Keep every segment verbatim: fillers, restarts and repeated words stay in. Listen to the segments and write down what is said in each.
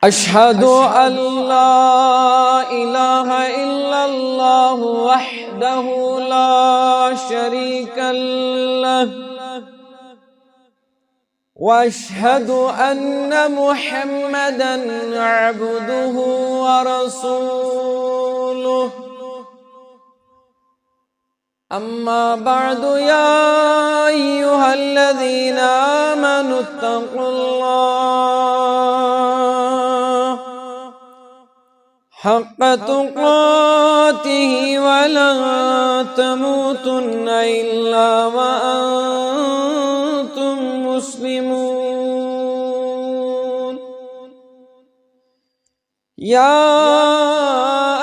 أشهد أن لا إله إلا الله وحده لا شريك له، وأشهد أن محمدا عبده ورسوله. أما بعد، يا أيها الذين آمنوا اتقوا الله حق تقاته ولا تموتن إلا وأنتم مسلمون. يا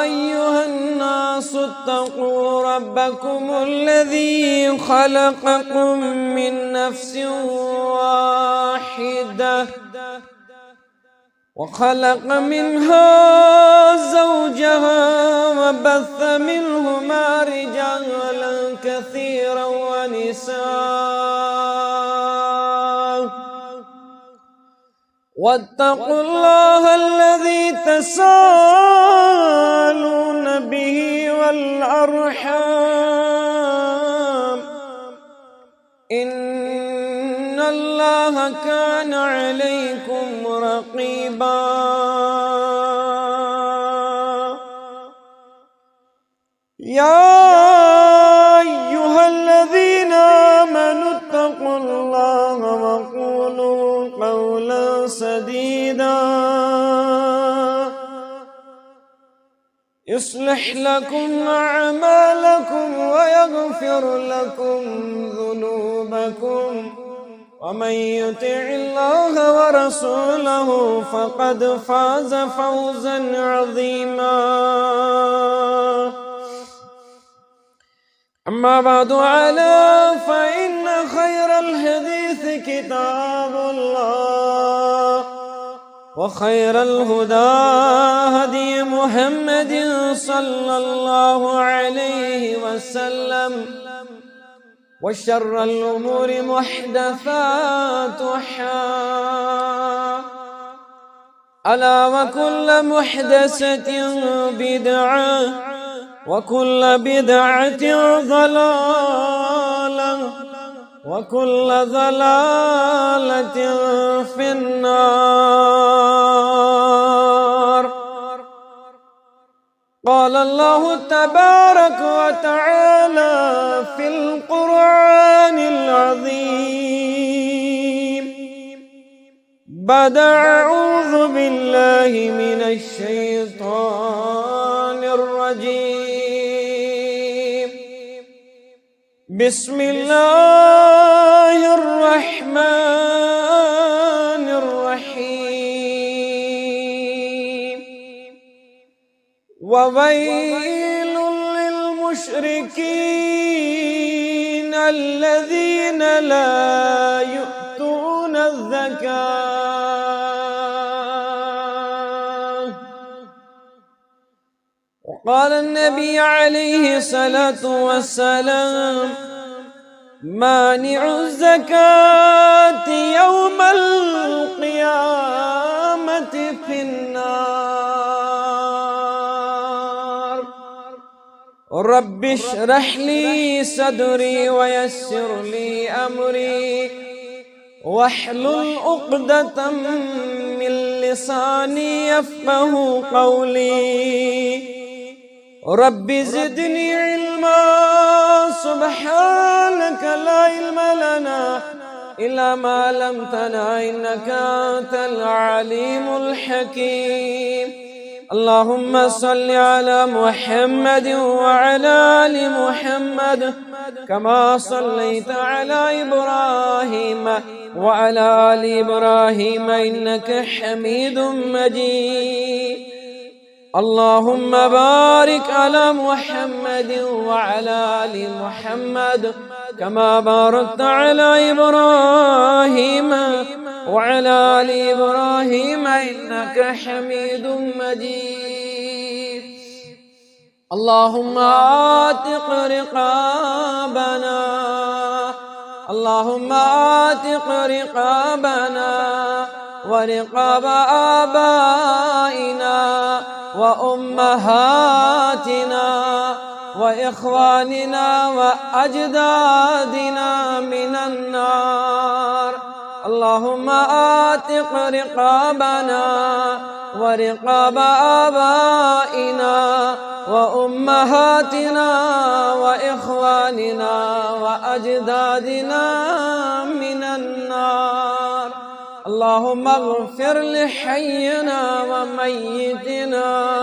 أيها الناس اتقوا ربكم الذي خلقكم من نفس واحدة، وخلق منها زوجها، وبث منهما رجالا كثيرا ونساء، واتقوا الله الذي تساءلون به والأرحام، إن الله كان عليكم رقيبا. يا أيها الذين آمنوا اتقوا الله وقولوا قولا سديدا، يصلح لكم أعمالكم ويغفر لكم ذنوبكم، ومن يطع الله ورسوله فقد فاز فوزا عظيما. أما بعد، ألا فإن خير الحديث كتاب الله، وخير الهدى هدي محمد صلى الله عليه وسلم، وشر الأمور محدثاتها، ألا وكل محدثة بدعة، وكل بدعة ضلالة، وكل ضلالة في النار. قال الله تبارك وتعالى في القرآن العظيم بعد أعوذ بالله من الشيطان الرجيم. بسم الله الرحمن الرحيم. وويل للمشركين الذين لا يؤتون الزكاة. وقال النبي عليه الصلاة والسلام: مانع الزكاة يوم القيامة في النار. رب اشرح لي صدري ويسر لي أمري واحلل عقدة من لساني يفقه قولي. رب زدني علما. سبحانك لا علم لنا إلا ما علمتنا إنك أنت العليم الحكيم. اللهم صل على محمد وعلى آل محمد كما صليت على إبراهيم وعلى آل إبراهيم إنك حميد مجيد. اللهم بارك على محمد وعلى آل محمد كما باركت على إبراهيم وعلى آل إبراهيم إنك حميد مجيد. اللهم أعتق رقابنا. اللهم أعتق رقابنا. ورقاب آبائنا وأمهاتنا وإخواننا وأجدادنا من النار. اللهم أعتق رقابنا ورقاب آبائنا وأمهاتنا وإخواننا وأجدادنا من النار. اللهم اغفر لحينا وميتنا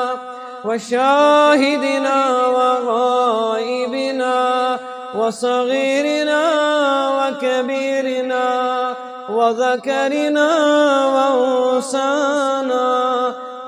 وشاهدنا وغائبنا وصغيرنا وكبيرنا وذكرنا وأنثانا.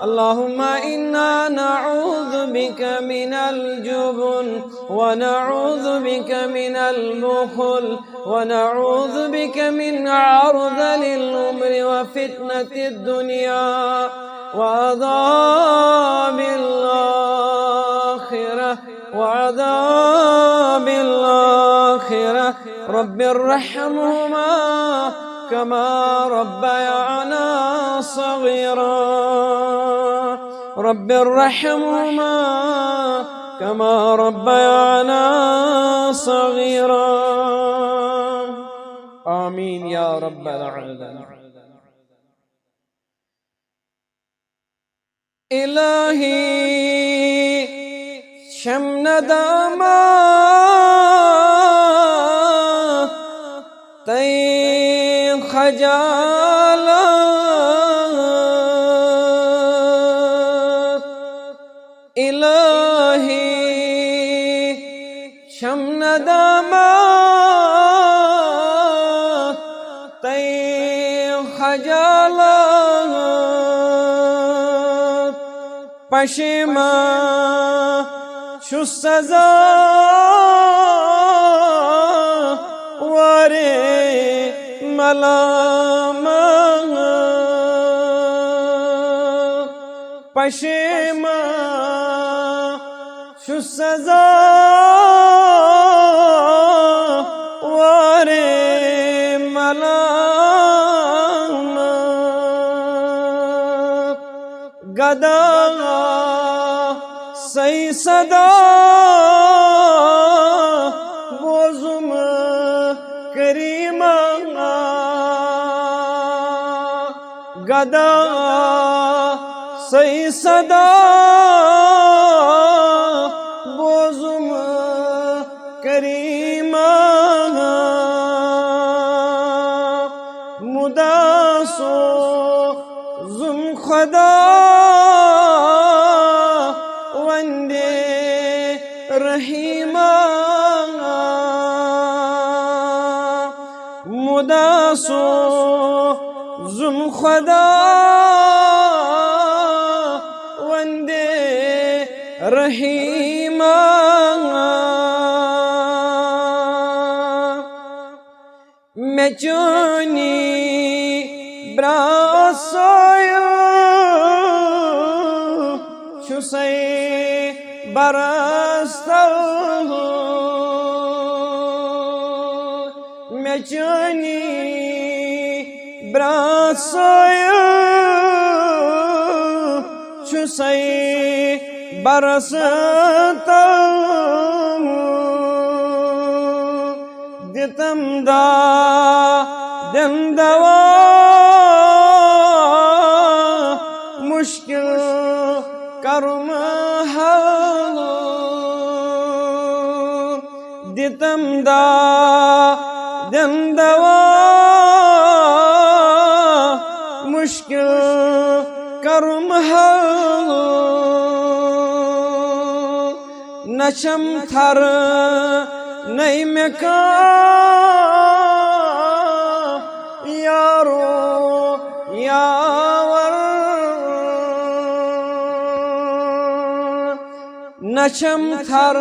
اللهم إنا نعوذ بك من الجبن ونعوذ بك من البخل ونعوذ بك من عرذل الأمر وفتنة الدنيا وعذاب الآخرة، وعذاب الآخرة. رب ارحمهما كما ربيانا صغيرا. رب ارحمهما كما ربيانا صغيرا. آمين يا رب العالمين. إلهي شم ندامة تي خجالة. إلهي شم ندامة تي خجالة. پشیمان چھُس سزا وارے ملامت۔ پشیمان چھُس سزا وارے ملامت۔ گدا سئی صدا بوزُم کریمہ۔ گدا سئی صدا بوزُم کریمہ۔ مدا سوزُم خدا وندے رحیمہ۔ مدا سوزُم خدا وندے رحیمہ۔ مےٚ چٲنی برٛونٛہہ سایہِ چھُسَے برٛونٛہہ۔ مےٚ چٲنی برٛونٛہہ سایہِ چھُسَے برٛونٛہہ۔ دِتم دادٮ۪ن دوا مُشکِل کَرُم حل۔ دِتم دادٮ۪ن دوا مُشکِل کَرُم حل۔ نہ چھم تھر نَے مےٚ کانٛہہ یارو یاور۔ نہ چھم تھر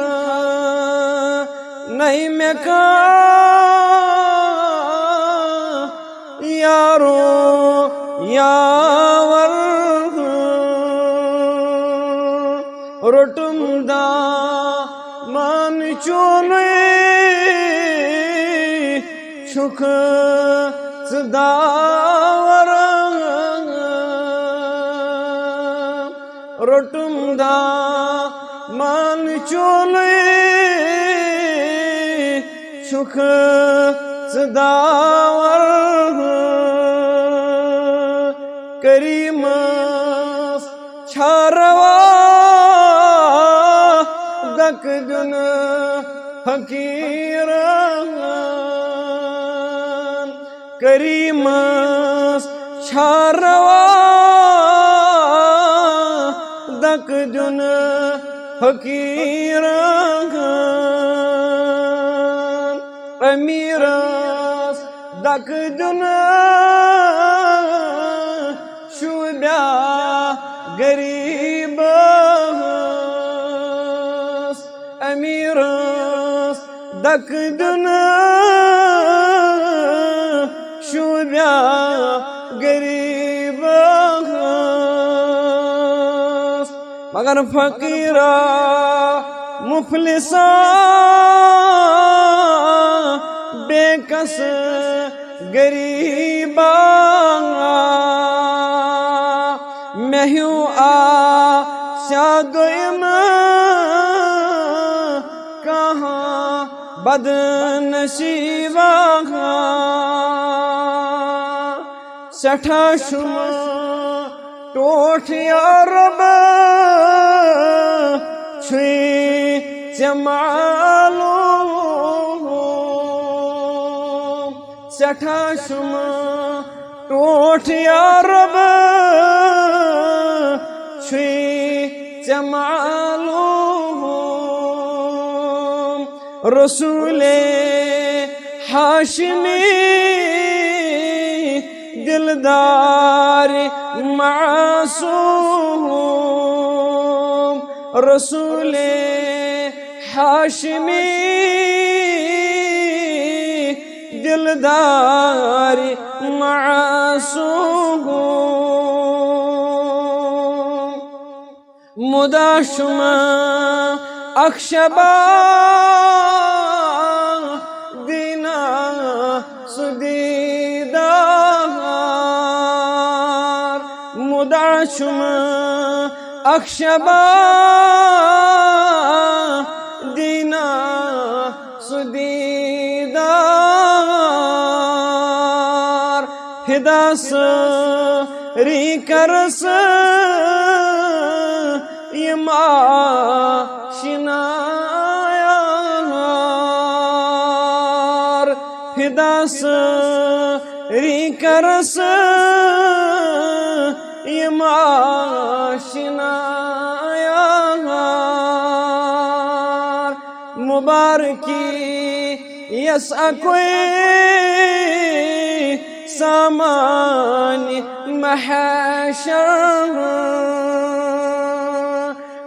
نَے مےٚ کانٛہہ یارو یاور۔ روٚٹُم دامن چونُے چھُکھ ژٕ داور۔ روٚٹُم دامن چولُے، چھُکھ ژٕ داوَر۔ کریٖمس چھا روا دکہٕ دیُن فقیٖرن؟ کریٖمس چھا روا دکہٕ دیُن فقیٖرن؟ امیٖرس دکہٕ دیُن شوٗبیا غریٖبس۔ امیٖرس دکہٕ دیُن شوٗبیا غریٖبس، مگر فقیٖرا مفلسا بے کس غریٖبا، مےٚ ہیوٗ آسیا دوٚیمہٕ کانٛہہ بدنصیٖبا۔ سٮ۪ٹھاہ چھُم ٹوٹھ یا رب، چھُے ژےٚ معلوم۔ سٮ۪ٹھاہ چھُم ٹوٹھ یا رب، چھُے ژےٚ معلوم۔ رسول ہاشمی دلدار معصوم، رسول ہاشمی دلدار معصوم۔ مدا شما اکھ شبا دینا سُہ دیٖدار۔ مدا شما اکھ شبا دینا سُہ دیٖدار۔ فدا سٲری کرس یِم آشنا یار۔ فدا سٲری کرس یِم آشنا یار۔ مبارکی یس اکوے سامان محشر۔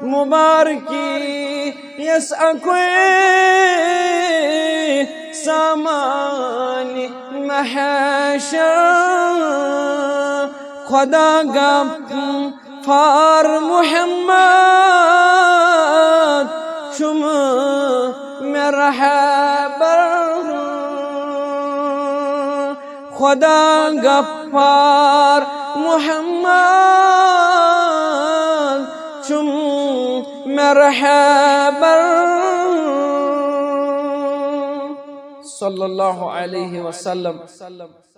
مبارکی یس اکوے سامان محشر۔ خدا گپ فار محمد چھُم مےٚ رہبر۔ خدا گپ فار محمد چھُم مےٚ رہبر۔ صلی اللہ علیہ وسلم۔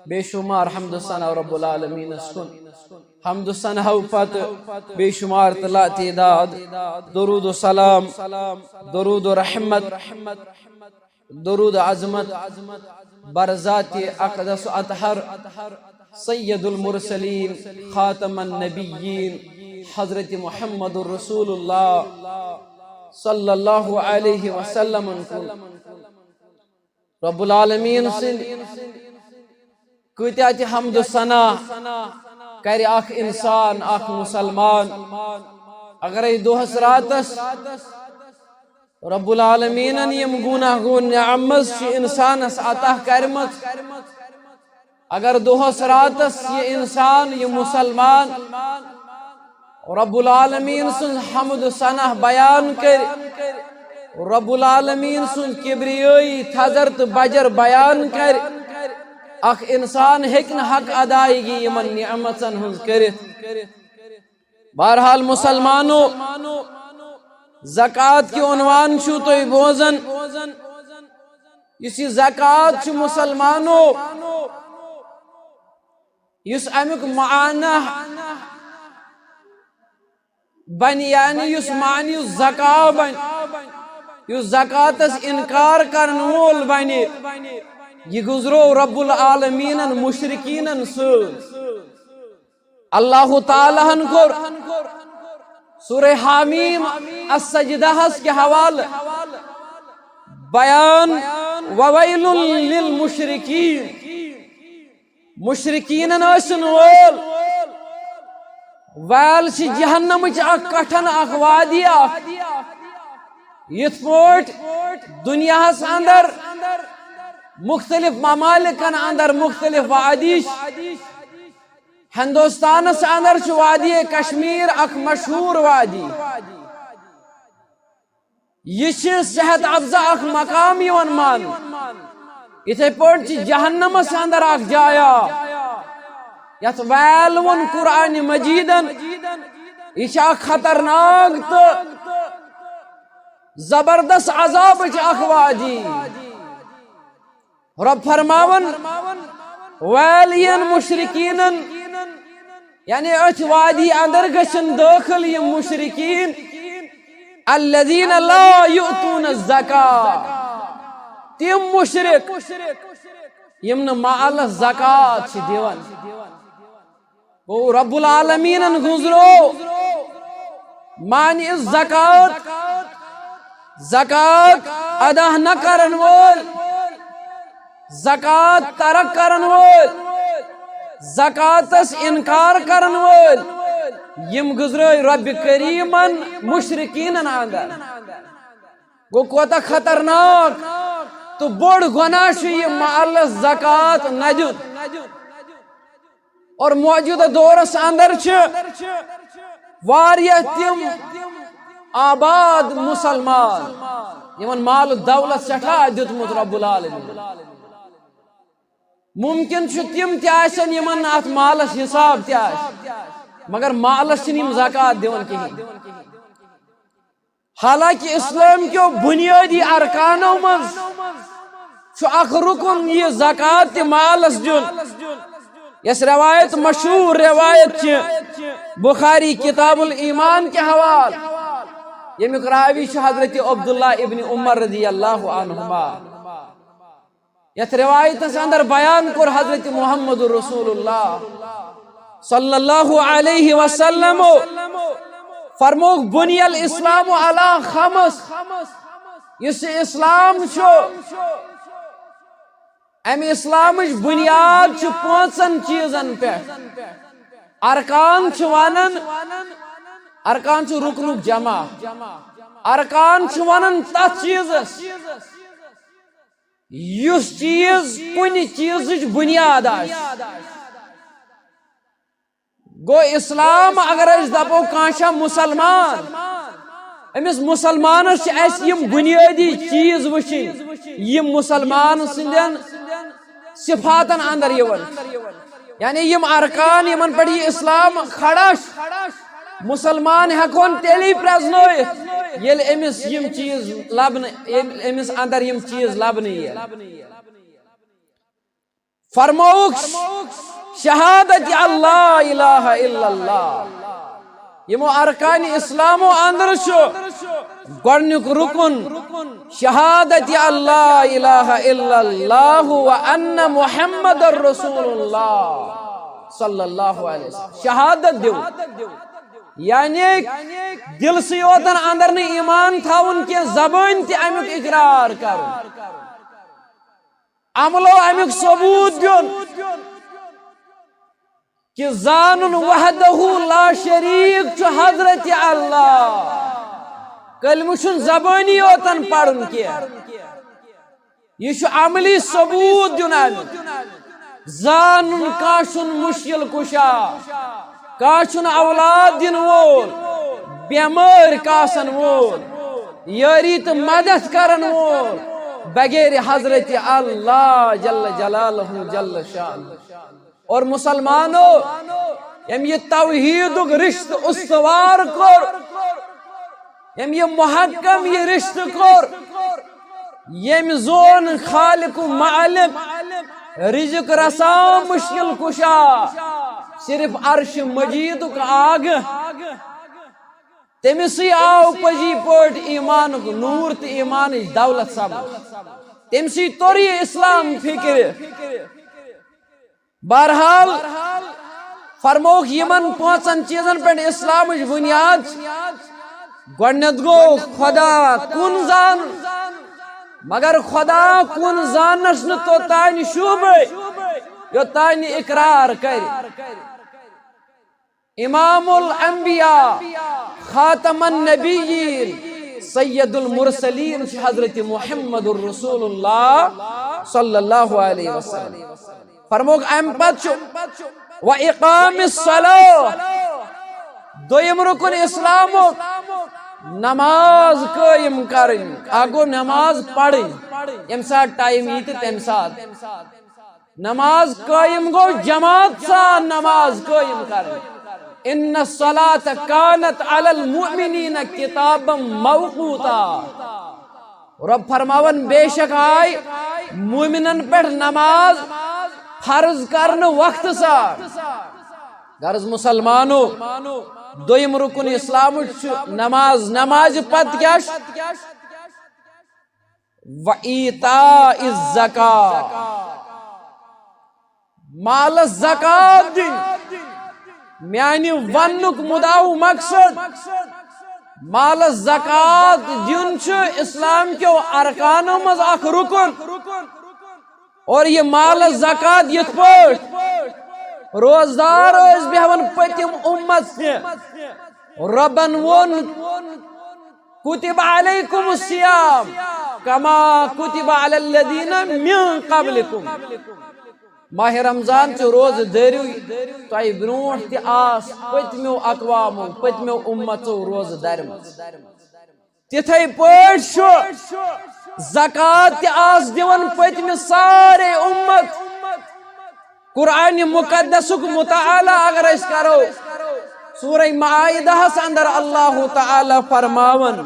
بے شمار حمد و ثنا رب العالمینس کُن۔ حمد و ثنا پتہٕ بے شمار تہٕ لا تعداد درود و سلام، درود و رحمت، درود و عظمت بر ذات اقدس و اطہر، سید المرسلین، خاتم النبیین، حضرت محمد رسول اللہ صلی اللہ علیہ وسلم کُن۔ رب العالمین سٕنٛدۍ کۭتیاہ تہِ حمد و ثنا کرِ اکھ انسان، اکھ مسلمان، اگرے دۄہس راتس رب العالمینن یِم گوٗناہ گوٗن نعمژ چھِ انسانس عطا کرِمژ، اگر دۄہس راتس یہِ انسان، یہِ مسلمان رب العالمین سٕنٛز حمد و ثنا بیان کرِ، رب العالمین سٕنٛز کبریٲیی تھزر تہٕ بجر بیان کرِ، اکھ انسان ہیٚکہِ نہٕ حق ادائیگی یِمن نعمژن ہٕنٛز کٔرِتھ۔ بہرحال مسلمانو، زکوٰۃ کہِ عنوان چھُو تُہۍ بوزان۔ یُس یہِ زکوٰۃ چھُ مسلمانو، یُس اَمیُک معنی بنہِ، یعنی یُس معنی زکوٰۃ بنہِ، یُس زکوٰۃس انکار کرن وول بنہِ، یہِ گُزرو رب العالمینن مشرکینن سۭتۍ۔ اللہ تعالیٰ ہن کوٚر سورہ حامیم السجدہ ہس کہِ حوالہٕ بیان، وویل للمشرکین، مشرکینن ٲسِن وول۔ ویل چھِ جہنمٕچ اکھ کٹھن اکھ وادی اکھ، یِتھ پٲٹھۍ دُنیاہس اندر مختلف ممالکن اندر مختلف وادی چھِ۔ ہندوستانس اندر چھُ وادی کشمیر اکھ مشہوٗر وادی۔ یہِ چھِ صحت افزا اکھ مقام یِوان ماننہٕ۔ یِتھے پٲٹھۍ چھِ جہنمس اندر اکھ جایا، یتھ ویل ووٚن قرآن مجیدن۔ یہِ چھِ اکھ خطرناک تہٕ زبردست عذابٕچ اکھ وادی۔ رب فرماون، ویل یِن مشرکینن، یعنی أتھۍ وادی اندر گژھن دٲخل یِم مشرکین، الذین لا یؤتون الزکاۃ، تِم مشرک یِم نہٕ مالس زکوٰۃ چھِ دِوان۔ گوٚو رب العالمینن گُزرو مانع زکوٰۃ، زکوٰۃ ادا نہ کرن وول، زکوٰۃ ترک کرن وول، زکوٰۃس انکار کرن وول، یِم گُزرٲے رب کریمن مشرکینن اندر۔ گوٚو کوتاہ خطرناک تہٕ بوٚڑ گۄناہ چھُ یہِ مالس زکوٰۃ نہ دیُن۔ اور موجودہ دورس اندر چھِ واریاہ تِم آباد مسلمان یِمن مال و دولت سٮ۪ٹھاہ دیُتمُت رب العالمین۔ ممکن چھُ تِم تہِ آسن یِمن نہٕ اتھ مالس حساب تہِ آسہِ، مگر مالس چھِنہٕ یِم زکوٰۃ دِوان کِہیٖنۍ۔ حالانکہ اسلام کیو بنیادی ارکانو منٛز چھُ اکھ رکن یہِ زکوٰۃ تہِ مالس دیُن۔ یۄس روایت مشہور روایت چھِ بخاری کتاب الایمان کہِ حوالہٕ، ییٚمیُک راوی چھُ حضرت عبداللہ ابن عمر رضی اللہ عنہما۔ یتھ روایتس اندر بیان کوٚر حضرت محمد رسول اللہ صلی اللہ علیہ وسلم، فرموک، بنی الاسلام علی خمس، یُس یہِ اسلام چھُ، امہِ اسلامٕچ بنیاد چھِ پانٛژن چیٖزن پٮ۪ٹھ۔ ارکان چھِ ونان، ارکان چھُ رکنُک جمع، ارکان چھِ ونان تتھ چیٖزس یُس چیٖز کُنہِ چیٖزٕچ بُنیاد آسہِ۔ گوٚو اسلام اگر أسۍ دپو کانٛہہ چھا مسلمان، أمِس مسلمانس چھِ اَسہِ یِم بُنیٲدی چیٖز وٕچھِنۍ، یِم مسلمان سٕنٛدٮ۪ن صفاتن اندر یِوان۔ یعنی یِم ارکان یِمن پٮ۪ٹھ یہِ اسلام کھڑا چھُ، مسلمان ہٮ۪کون تیٚلی پرٛزنٲیِتھ ییٚلہِ أمِس یِم چیٖز لبنہٕ، ییٚلہِ أمِس اندر یِم چیٖز لبنہٕ یِن۔ فرمووُکھ، شہادت اللہ الہ الا اللہ۔ یِمو ارکان اسلامو اندر چھُ گۄڈنیُک رکن شہادت اللہ الہ الا اللہ و ان محمد رسول اللہ صلی اللہ علیہ وسلم۔ شہادت دیو، یعنی دل سے یوتن اندر نہٕ ایمان تھاوُن کینٛہہ، زبٲنۍ تہِ امیُک اقرار کرُن، عملو امیُک ثبوت دیُن۔ کہ زانُن وحدہ لا شریک چھُ حضرت اللہ۔ کلمہٕ چھُنہٕ زبٲنی یوتن پرُن کینٛہہ، یہِ چھُ عملی ثبوت دیُن امیُک۔ زانُن کانٛہہ چھُنہٕ مُشکل کُشا، کانٛہہ چھُنہٕ اولاد دِنہٕ وول، بٮ۪مٲرۍ کاسن وول، یٲری تہٕ مدد کرن وول، بغیر حضرت اللہ جل جلالہ جل شانہ۔ اور مسلمانو، ییٚمۍ یہِ توحیٖدُک رِشتہٕ استوار کوٚر، ییٚمۍ یہِ محکم یہِ رِشتہٕ کوٚر، ییٚمۍ زون خالق و مالک، رزق رسا، مشکل کشا، صرف عرش مجیدُک آگہٕ۔ تٔمِسٕے آو پٔزی پٲٹھۍ ایٖمانُک نوٗر تہٕ ایٖمانٕچ دولت سمجھ۔ تٔمِسٕے توٚر یہِ اسلام فکرِ۔ بہرحال، فرمووُکھ یِمن پانٛژن چیٖزن پٮ۪ٹھ اسلامٕچ بُنیاد۔ گۄڈٕنیتھ گوٚو خدا کُن زان، مگر خدا کُن زاننس نہٕ توٚتانۍ شوٗبے، یوٚتانۍ اقرار کرِ۔ امام الانبیاء، خاتم النبیین، سید المرسلین چھِ حضرت محمد الرسول اللہ صلی اللہ علیہ وسلم۔ فرمووُکھ امہِ پتہٕ چھُ و اقام الصلاۃ، دوٚیِم رُکُن اسلامُک، نماز قٲیِم کرٕنۍ۔ اکھ گوٚو نماز پرٕنۍ، ییٚمہِ ساتہٕ ٹائم یی تہٕ تَمہِ ساتہٕ۔ نماز قٲیِم گوٚو جماعت سان نماز قٲیِم کرٕنۍ۔ ان الصلاۃ کانت علی المؤمنین کتابا موقوتا۔ رۄب فرماوان، بے شک آے مومنن پٮ۪ٹھ نماز فرض کرنہٕ وقتہٕ سان۔ غرض مسلمانو، دوٚیِم رُکُن اسلامٕچ چھُ نماز۔ نمازِ پتہٕ کیٛاہ چھُ؟ و ایتاء الزکاۃ، مالس زکات دِنۍ۔ میانہِ وننُک مُدعا و مقصد، مالس زکات دیُن چھُ اسلام کیو ارکانو منٛز اکھ رُکُن۔ اور یہِ مالس زکات یِتھ پٲٹھۍ روزدار ٲسۍ بیہوان پٔتِم اُمت تہِ، رۄبن ووٚن، کتب علیکم الصیام کما کتب علی الذین من قبلکم۔ ماہ رمضان چہِ روزٕ دٲرِو، تۄہہِ برونٛٹھ تہِ آس پٔتمیو اقوامو، پٔتمیو اُمژو روزٕ دٲرمٕژ۔ تِتھے پٲٹھۍ چھُ زکات تہِ آس دِوان پٔتمہِ سارے اُمت۔ قرآن مقدسُک مطالعہ اگر أسۍ کرو، سورہ مائدہس اندر اللہ تعالیٰ فرماوان،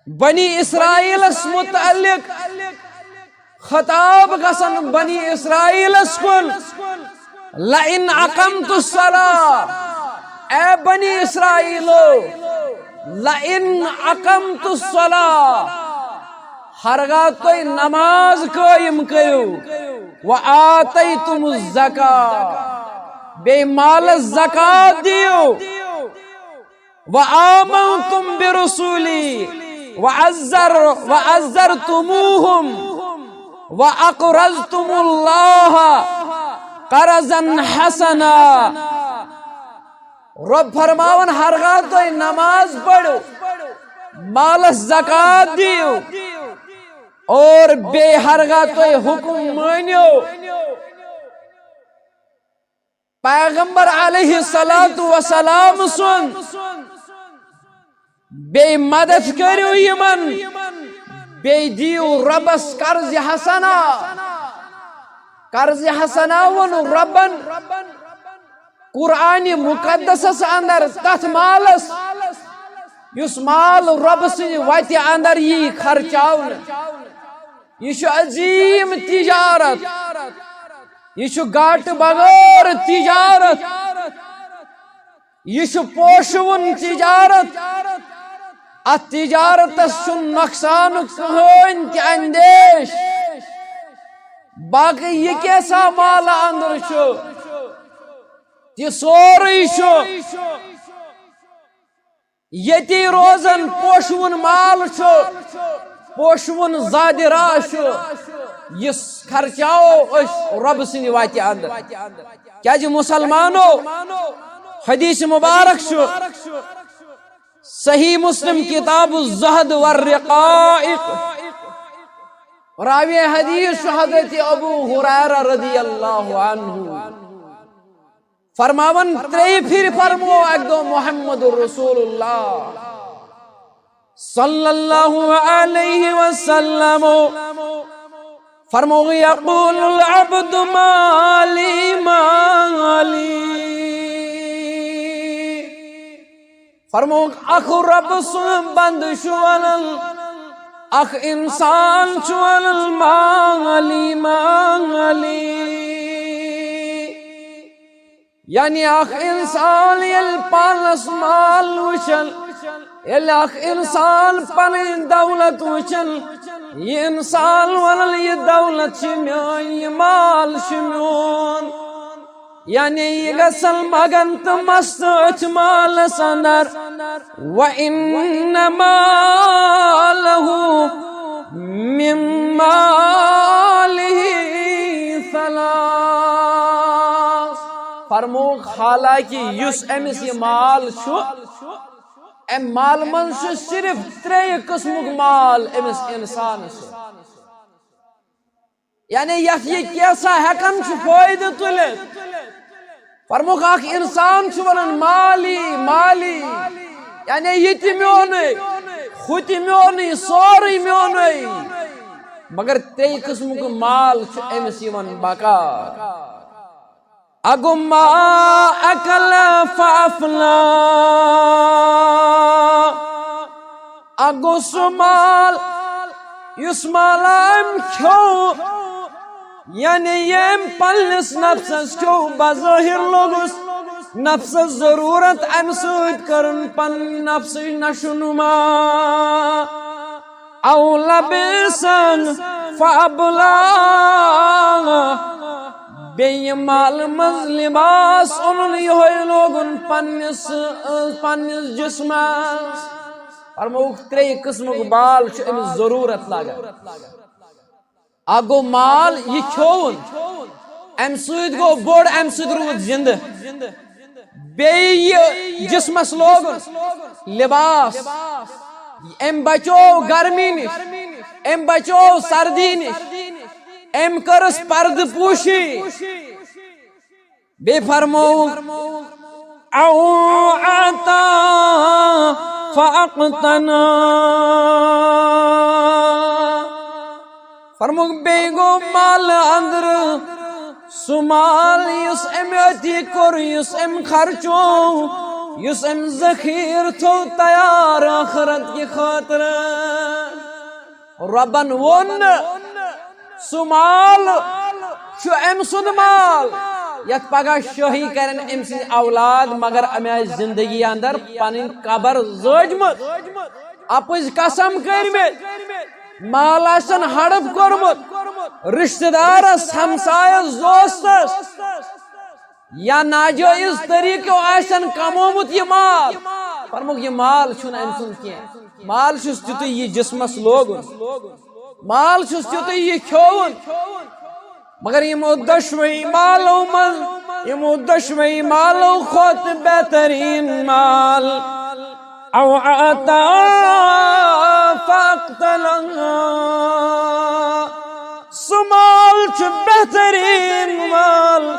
بنی اسرائیلس متعلق خطاب گژھان بنی اسرائیلس کُن، لئن اقمت الصلاۃ، اے بنی اسرائیلو، لئن اقمت الصلاۃ، ہرگاہ تُہۍ نماز قٲیِم کٔرِو، و آتیتم الزکاۃ، بیٚیہِ مالس زکات دِیِو، و آمنتم برسولی، و عزر، و عزرتموہم، و اقرضتم اللہ قرضا حسنا۔ رۄب فرماوان، ہرگاہ تُہۍ نماز پٔرِو، مالس زکات دِیِو، اور بیٚیہِ ہرگاہ تُہۍ حکم مٲنِو، پیغمبر علیہ الصلوۃ والسلام سُنٛد، بیٚیہِ مدد کٔرِو یِمن، بیٚیہِ دِیِو رۄبس قرض حسنہ۔ قرض حسنہ ووٚن رۄبن قرآن مقدسس اندر تتھ مالس، یُس مال رۄبہٕ سٕنٛدِ وتہِ اندر یی خرچاونہٕ۔ یہِ چھُ عظیٖم تجارت، یہِ چھُ گاٹہٕ بغٲر تجارت، یہِ چھُ پوشوُن تجارت۔ اتھ تجارتس چھُنہٕ نۄقصانُک کٕہٕنۍ تہِ اندیش۔ باقٕے یہِ کیسا مالہٕ اندر چھُ، یہِ سورُے چھُ۔ ییٚتی روزن پوشوُن مال چھُ، پوشوُن زادِ راہ چھُ، یُس خرچاوو أسۍ رۄبہٕ سٕنٛدِ وتہِ اندر۔ کیازِ مسلمانو، حدیث مبارک چھُ، صحیح مسلم کتاب الزہد والرقائق، راوی حدیث چھُ حضرت ابو ہریرہ رضی اللہ عنہ۔ فرماوان، ترٛیٚیہِ پھِرِ فرمو اکہِ دۄہ محمد رسول اللہ صلی اللہ علیہ وسلم، فرموو، یقول العبد مالی مالی۔ فرموو، اکھ رب سُنٛد بندٕ چھُ ونان، اکھ انسان چھُ ونان، مالی مالی۔ یعنی اکھ انسان ییٚلہِ پانس مال وٕچھن، ییٚلہِ اکھ انسان پنٕنۍ دولت وٕچھن، یہِ انسان ونان، یہِ دولت چھِ میٲنۍ، یہِ مال چھُ میون۔ یعنی یہِ گژھن مگن تہٕ مست أتھۍ مالس اندر۔ وَإِنَّ مَا لَهُ مِنْ مَالِهِ ثَلَاثٌ۔ فرمووُکھ، حالانکہ یُس أمِس یہِ مال چھُ، اَمہِ مالہٕ منٛز چھُ صرف ترٛیٚیہِ قٕسمُک مال أمِس اِنسانَس چھُ۔ یعنی یتھ یہِ کینٛژھا ہٮ۪کان چھُ فٲیدٕ تُلِتھ۔ فرمووُکھ، اکھ انسان چھُ ونان، مالی مالی، یعنی یہِ تہِ میونُے، ہُہ تہِ میونُے، سورُے میونُے۔ مگر ترٛیٚیہِ قٕسمُک مال چھُ أمِس یِوان بکار۔ اکھ گوٚو، ما اکل فافنا۔ اکھ گوٚو سُہ مال، یُس مال أمۍ کھیوٚو، یعنی ییٚمۍ پننِس نفسس کھیوٚو، بظٲہر لوٚگُس نفسس ضروٗرت، امہِ سۭتۍ کٔرٕن پنٕنۍ نفسٕچ نشو نما۔ او لبسن فابلا۔ بیٚیہِ مالہٕ منٛز لباس اوٚنُن، یِہوٚے لوگُن پننِس، پننِس جسمس۔ فرمووُکھ، ترٛیٚیہِ قٕسمُک مال چھُ أمِس ضروٗرت لگان۔ اکھ گوٚو مال، یہِ کھیوٚوُن، امہِ سۭتۍ گوٚو بوٚڑ، امہِ سۭتۍ روٗد زِندٕ۔ بیٚیہِ یہِ جسمس لوگُن لباس، أمۍ بچوو گرمی نِش، أمۍ بچوو سردی نِش، أمۍ کٔرٕس پردٕ پوشی۔ بیٚیہِ فرمووُکھ، او اعطا فاقتنا۔ فرمووُکھ، بیٚیہِ گوٚو مال اندرٕ سُہ مال یُس أمۍ عطیہ کوٚر، یُس أمۍ خرچوو، یُس أمۍ ذخیرٕ تھوٚو تیار ٲخرت کہِ خٲطرٕ۔ رۄبن ووٚن نہٕ، سُہ مال چھُ أمۍ سُنٛد مال، یتھ پگاہ شٲہی کرن أمۍ سٕنٛدۍ اولاد، مگر أمۍ آسہِ زندگی اندر پنٕنۍ قبر زٲجمٕژ، اپٕزۍ قسم کٔرمٕتۍ، مال آسن ہڑپ کوٚرمُت، رشتہٕ دارس، ہمسایس، دوستس، یا ناجٲیز طریقو آسن کمومُت یہِ مال۔ فرمووُکھ، یہِ مال چھُنہٕ أمۍ سُنٛد کینٛہہ۔ مال چھُس تیُتُے یہِ جسمس لوگُن، مال چھُس تیُتُے یہِ کھیوٚوُن۔ مگر یِمو دۄشوٕے مالو منٛز، یِمو دۄشوٕے مالو کھۄتہٕ بہتریٖن مال، او اعطا فاقتلہ۔ سُہ مال چھُ بہتریٖن مال،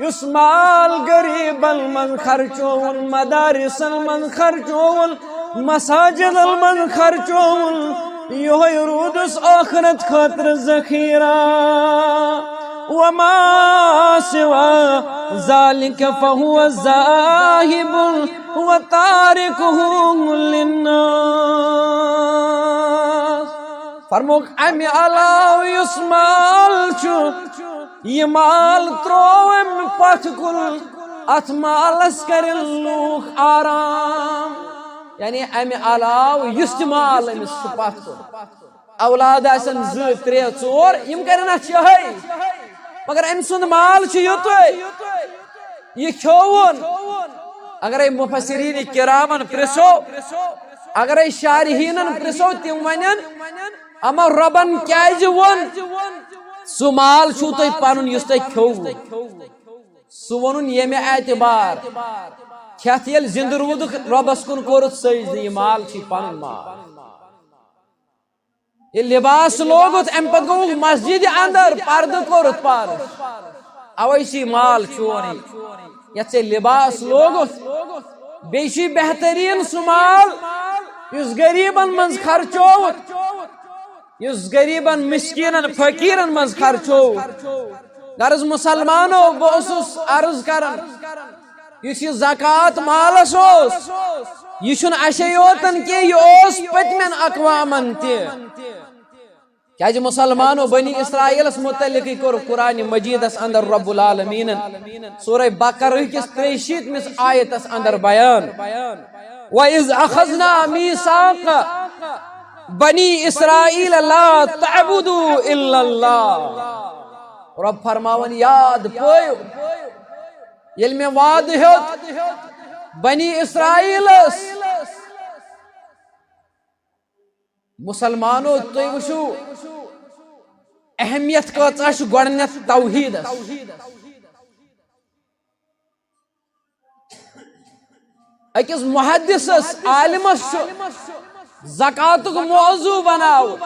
یُس مال غریٖبن منٛز خرچووُن، مدارسن منٛز خرچووُن، مساجدن منٛز خرچووُن، یِہوٚے روٗدُس ٲخرت خٲطرٕ ذخیرہ۔ وما سوى ذلك فهو ذاهب وتاركه للناس۔ فرمووُکھ، امہِ علاوٕ یُس مال چھُ، یہِ مال ترٛوو أمۍ پتھ کُن، اتھ مالس کرن لوٗکھ آرام۔ یعنی امہِ علاوٕ یُس تہِ مال أمِس چھُ پتھ کُن، اولاد آسن زٕ، ترٛےٚ، ژور، یِم کرن اتھ یِہوٚے۔ مگر أمۍ سُنٛد مال چھُ یُتُے، یہِ کھیوٚوُن۔ اگرے مفسرین کرامن پرژھو، اگرے شارحینن پرژھو، تِم ونن، اما رۄبن کیازِ ووٚن، سُہ مال چھُو تۄہہِ پنُن یُس تۄہہِ کھیوٚوُ؟ سُہ ووٚنُن ییٚمہِ اعتبار، کھٮ۪تھ ییٚلہِ زِندٕ روٗدُکھ، رۄبس کُن کوٚرُتھ سجدٕ، یہِ مال چھُے پنُن مال۔ ییٚلہِ لباس لوگُتھ، امہِ پتہٕ گوٚوُکھ مسجد اندر، پردٕ کوٚرُتھ پانس۔ اوے چھُ یہِ مال چون، یتھ ژےٚ لباس لوگُتھ۔ بیٚیہِ چھُ یہِ بہتریٖن سُہ مال، یُس غریبن منٛز خرچووُتھ۔ یُس غریبن، مسکینن، فقیرن منٛز خرچو۔ غرض مسلمانو، بہٕ اوسُس عرض کران، یُس یہِ زکوٰۃ مالس اوس، یہِ چھُنہٕ اسے یوتن کینٛہہ، یہِ اوس پٔتمٮ۪ن اقوامن تہِ۔ کیازِ مسلمانو، بنی اسرائیلس متعلقٕے کوٚر قرآن مجیدس اندر رب العالمینن سورہ بقرہ کِس ترٛیہِ شیٖتمِس آیتس اندر بیان، وَإِذْ أَخَذْنَا مِيثَاقَ بَنِي إِسْرَائِيلَ لَا تَعْبُدُوا إِلَّا اللَّهَ۔ رب فرماوان، یاد پٲیِو، ییٚلہِ مےٚ وعدٕ ہیوٚت بنی اسرائیلس۔ مسلمانو، تُہۍ وٕچھِو اہمیت کۭژاہ چھِ گۄڈٕنٮ۪تھ توحیٖدس۔ أکِس محدثس، عالمس چھُ زکاتُک موضوع بناوُن،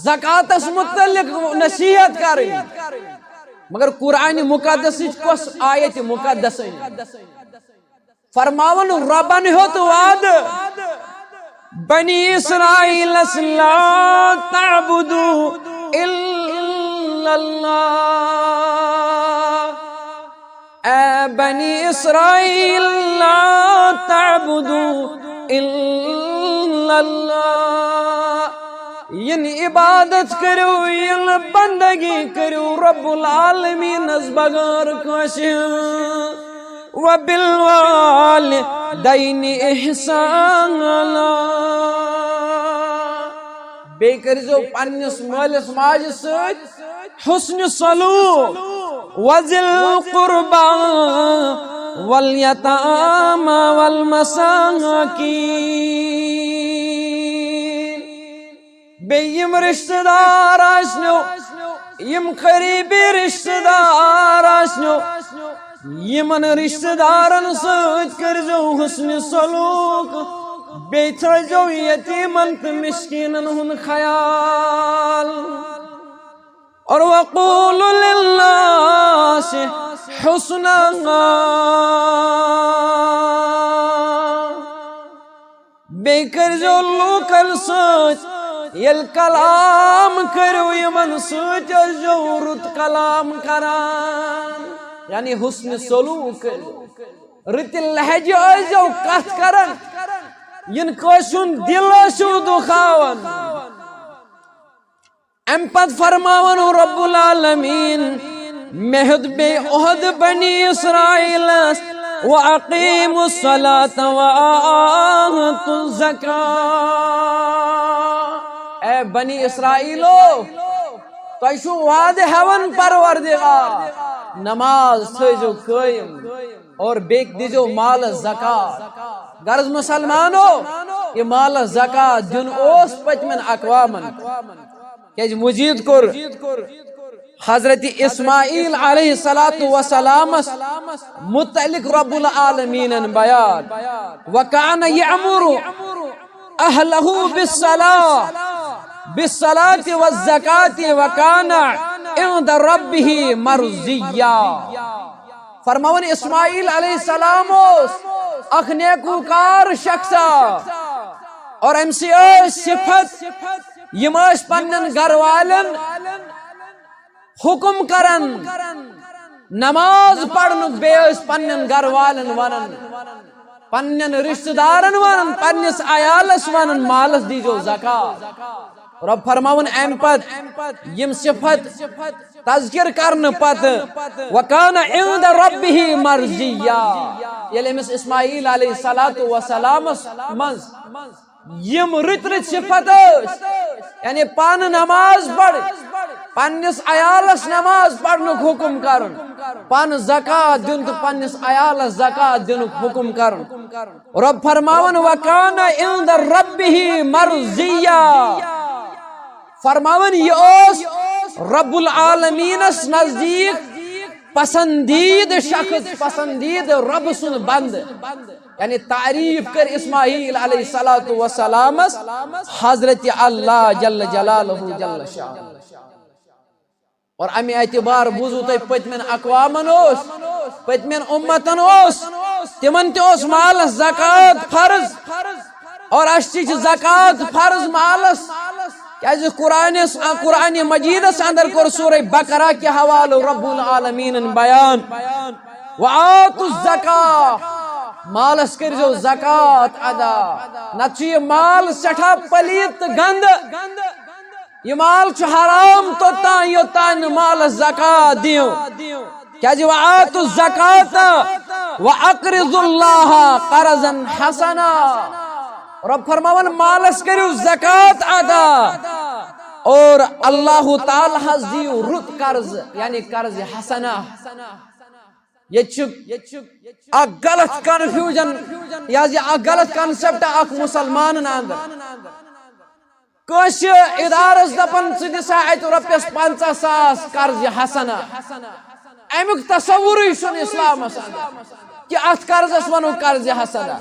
زکاتس متعلق نصیحت کرٕنۍ، مگر قرآن مقدسٕچ کۄس آیت مقدس أنِو؟ فرماوان، ربن ہیوٚت وعدٕ بنی اسرائیلس، لا تعبدوا الا اللہ۔ اے بنی اسرائیل، لا تعبدوا الا اللہ۔ یِن عبادت کٔرِو، یِن بندگی کٔرِو رب العالمینس بغٲر کٲنٛسہِ ہٕنٛز۔ وبالوالدین احسانا۔ بیٚیہِ کٔرۍزیو پننِس مٲلِس ماجہِ سۭتۍ حسن سلوک، وذی القربی والیتامی والمساکین۔ بیٚیہِ یِم رشتہٕ دار آسنو، یِم قریبی رشتہٕ دار آسنو، یِمن رشتہٕ دارن سۭتۍ کٔرۍزیو حسن سلوک، بیٚیہِ تھٲیزیو یتیمن تہٕ مسکینن ہُنٛد خیال۔ اور وقولوا للناس حسنا۔ بیٚیہِ کٔرۍزیو لوٗکن سۭتۍ ییٚلہِ کلام کٔرِو، یِمن سۭتۍ ٲسۍزیو رُت کلام کران، یعنی حسن سلوک کٔرِو، رٕتہِ لہجہِ ٲسۍزیو کتھ کران، یِنہٕ کٲنٛسہِ ہُنٛد دِل ٲسِو دُکھاوان۔ امہِ پتہٕ فرماوان رب العالمین، مےٚ ہیوٚت بیٚیہِ عہد بنی اسرائیلس، وَأَقِیمُوا الصَّلَاةَ وَآتُوا الزَّکاۃ۔ اے بنی اسرائیلو، تۄہہِ چھُو وعدٕ ہٮ۪وان پروردگار، نماز تھٲیزیو قٲیِم۔ اور بیٚیہِ دیٖزیو مالس زکوٰۃ۔ غرض مسلمانو، یہِ مالس زکوٰۃ دیُن اوس پٔتمٮ۪ن اقوامن۔ کیازِ مزید کوٚر حضرت اسماعیل علیہ الصلوۃ والسلامس متعلق رب العالمینن بیان، وکان یأمر اہلہ بالصلاۃ، بالصلاۃ والزکاۃ وکان عند ربہ مرضیا۔ فرماوان اسماعیل علیہ السلام اوس اکھ نیکوکار شخصا، اور أمۍ سٕے ٲس صفت، یِم ٲسۍ پننٮ۪ن گرٕ والٮ۪ن حکم کران نماز پرنُک، بیٚیہِ ٲسۍ پننٮ۪ن گرٕ والٮ۪ن ونان، پننٮ۪ن رشتہٕ دارن ونان، پننِس عیالس ونان، مالس دیٖزیو زکوٰۃ۔ رب فرماوان امہِ پتہٕ یِم صفت تذکر کرنہٕ پتہٕ، وکان عند ربہ مرضیا، ییٚلہِ أمِس اسماعیل علیہ الصلوۃ والسلامس منٛز یِم رٕتۍ رٕتۍ صفت ٲسۍ، یعنی پانہٕ نماز پرٕنۍ، پننِس عیالس نماز پرنُک حکم کرُن، پانہٕ زکوٰۃ دیُن تہٕ پننِس عیالس زکوٰۃ دِنُک حکم کرُن۔ رب فرماوان، وکان عند ربہ مرضیا۔ فرماوان، یہِ اوس رب العالمینس نزدیٖک پسندیدٕ شخص، پسندیدٕ رب سُنٛد بندٕ۔ یعنی تعریف کٔر اسماعیل علیہ الصلوۃ والسلامس حضرت اللہ جل جلالہ جل شانہ۔ اور امہِ اعتبار بوٗزوٕ تۄہہِ پٔتمٮ۪ن اقوامن اوس، پٔتمٮ۪ن امتن اوس، تِمن تہِ اوس مالس زکوٰۃ فرض، اور اسہِ تہِ چھِ زکوٰۃ فرض مالس۔ کیازِ قرآنس، قرآن مجیدس اندر کوٚر سورہ بقرہ کہِ حوالہٕ رب العالمینن بیان، وآتوا الزکاة، مالس کٔرزیو زکوٰۃ ادا، نتہٕ چھُ یہِ مال سٮ۪ٹھاہ پلیت تہٕ گندٕ۔ یہِ مال چھُ حرام توٚتام یوٚتام نہٕ مالس زکوٰۃ دِیو۔ کیازِ وآتوا الزکاة واقرضوا اللہ قرضا حسنا۔ رب فرماوان مالس کٔرِو زکوٰۃ ادا اور اللہ تعالیٰ ہس دِیو رُت قرض، یعنی قرض حسنہ۔ ییٚتہِ چھُ اکھ غلط کنفیوژن، یہِ حظ یہِ اکھ غلط کنسپٹ اکھ مسلمانن اندر۔ کٲنٛسہِ ادارس دپان، "ژٕ دِ سا اتہِ رۄپیس پنژاہ ساس قرض حسنہ"۔ امیُک تصورٕے چھُنہٕ اسلامس اندر کہِ اتھ قرضس ونو قرض حسنہ۔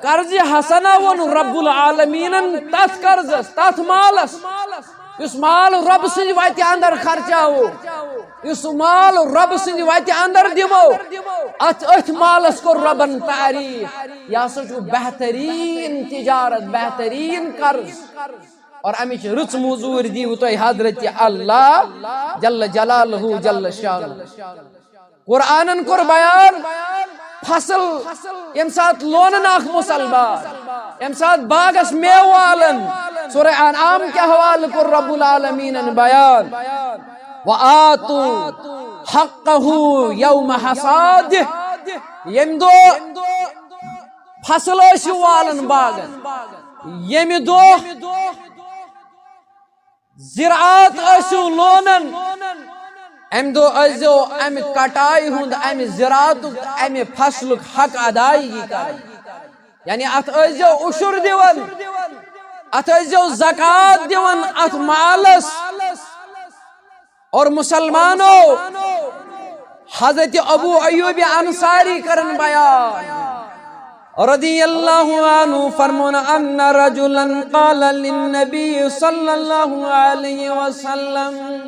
قرض حسنہ ووٚن رب العالمینن تتھ قرضس، تتھ مالس، یُس مال رب سٕنٛدِ وتہِ اندر خرچاوو، یُس مال رب سٕنٛدِ وتہِ اندر دِمو، اتھ، أتھۍ مالس کوٚر ربن تعریف۔ یہِ ہسا چھُ بہترین تجارت، بہترین قرض۔ اور امِچ رٕژ موٚزوٗرۍ دِیِو تُہۍ حضرت اللہ جل جلالہ جل شانہ۔ قرآنن کوٚر بیان فصل، ییٚمہِ ساتہٕ لونان اکھ مسلمان، ییٚمہِ ساتہٕ باغس میوٕ والان، سورہ انعام کہِ حوالہٕ کوٚر رب العالمینن بیان، وآتوا حقہ یوم حصادہ، ییٚمہِ دۄہ فصل ٲسِو والان باغن، ییٚمہِ دۄہ زراعت ٲسِو لونان، امہِ دۄہ ٲسۍزیو امہِ کٹایہِ ہُنٛد، امہِ زراعتُک، امہِ فصلُک حق ادائیگی کران۔ یعنی اتھ ٲسۍزیو عشر دِوان، اتھ ٲسۍزیو زکوٰۃ دِوان اتھ مالس۔ اور مسلمانو، حضرت ابو ایوب انصاری کرن بیان رضی اللہ عنہ، فرمون، ان رجلا قال للنبی صلی اللہ علیہ وسلم،